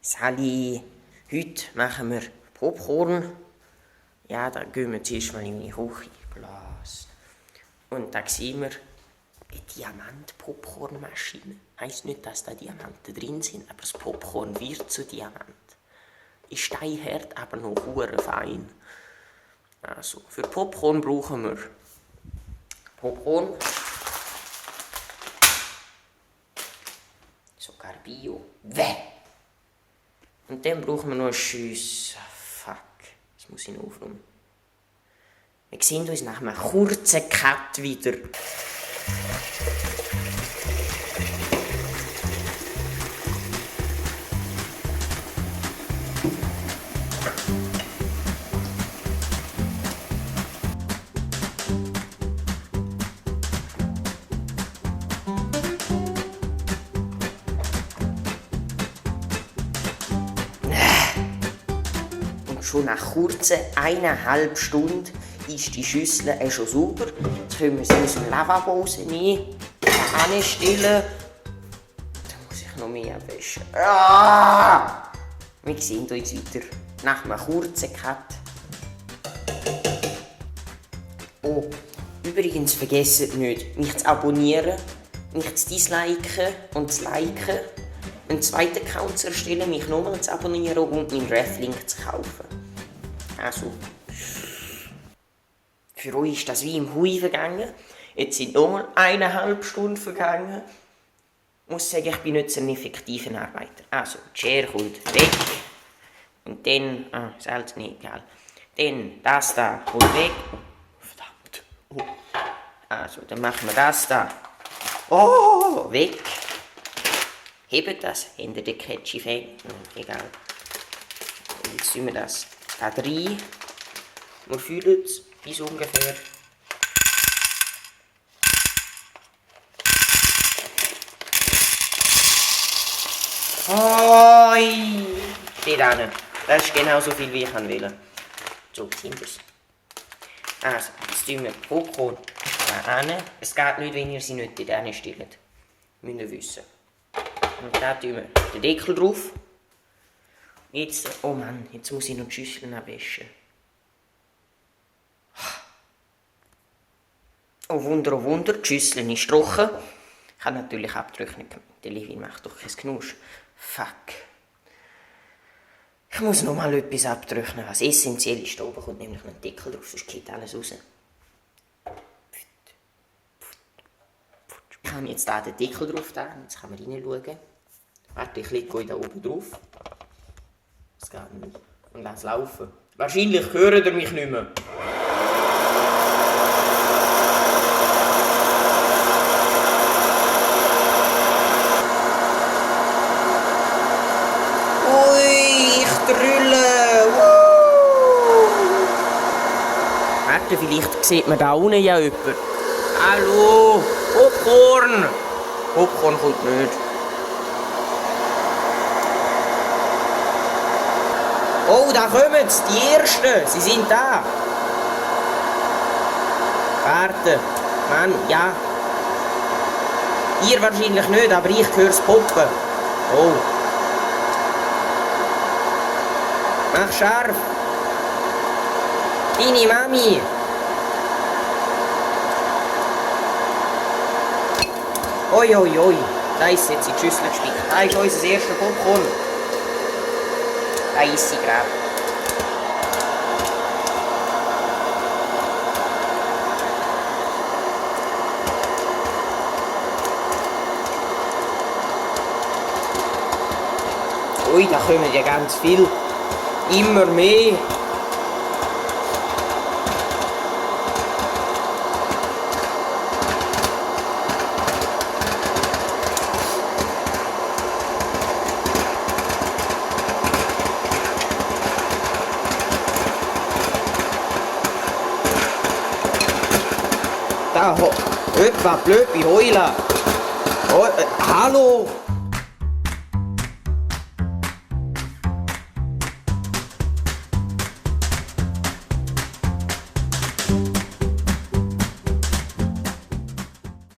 Sally, heute machen wir Popcorn. Ja, da gehen wir zuerst mal in meine Küche. Glas. Und da sehen wir eine Diamant-Popcornmaschine. Heisst nicht, dass da Diamanten drin sind, aber das Popcorn wird zu Diamant. Ist steinhart, aber noch hure fein. Also, für Popcorn brauchen wir Popcorn. Sogar Bio. Wäh! Und dann brauchen wir noch eine Schüssel. Fuck, das muss ich noch aufräumen. Wir sehen uns nach einem kurzen Cut wieder. Schon nach kurzen 1,5 Stunden ist die Schüssel schon sauber. Jetzt können wir sie aus dem Lavabo rausnehmen, anstellen. Da muss ich noch mehr waschen. Ah! Wir sehen uns wieder nach einem kurzen Cut. Oh, übrigens vergesst nicht, mich zu abonnieren, mich zu disliken und zu liken. Einen zweiten Account zu erstellen, mich nochmal zu abonnieren und meinen Reflink zu kaufen. Also, für euch ist das wie im Hui vergangen. Jetzt sind nochmal 1,5 Stunden vergangen. Ich muss sagen, ich bin nicht so ein effektiver Arbeiter. Also, die Schere kommt weg. Und dann, Salz nicht, gell. Dann, das da kommt weg. Verdammt. Oh. Also, dann machen wir das da. Oh, weg. Hebt das, hinter der Ketschi fängt. Egal. Jetzt tun wir das da rein. Wir fühlen es bis ungefähr. Hoi! Steht hin. Das ist genau so viel, wie ich will. So, sind es. Also, jetzt tun wir die Popcorn da hin. Es geht nicht, wenn ihr sie nicht da stellt. Müsst ihr wissen. Und da tun wir den Deckel drauf. Jetzt, oh Mann, jetzt muss ich noch die Schüsseln abwaschen. Oh Wunder, die Schüssel ist trocken. Ich kann natürlich abtrocknen. Der Levi macht doch kein Knusch. Fuck. Ich muss noch mal etwas abtrocknen, was essentiell ist. Da oben kommt nämlich noch ein Deckel drauf, sonst geht alles raus. Ich habe jetzt hier den Deckel drauf, jetzt kann man reinschauen. Warte, ich lege euch da oben drauf. Das geht nicht. Und lass laufen. Wahrscheinlich hört ihr mich nicht mehr. Ui, ich drülle. Warte, vielleicht sieht man da unten ja jemanden. Hallo, Popcorn. Popcorn kommt nicht. Oh, da kommen sie, die Ersten. Sie sind da. Warte. Mann, ja. Ihr wahrscheinlich nicht, aber ich höre es poppen. Oh. Mach scharf. Deine Mami. Oi, oi, oi. Da ist jetzt in die Schüssel gespickt. Da ist unser erster Popcorn. Da ist sie gerade. Ui, da kommen ja ganz viel. Immer mehr. Da, etwa blöd bei Heulen. Oh, hallo!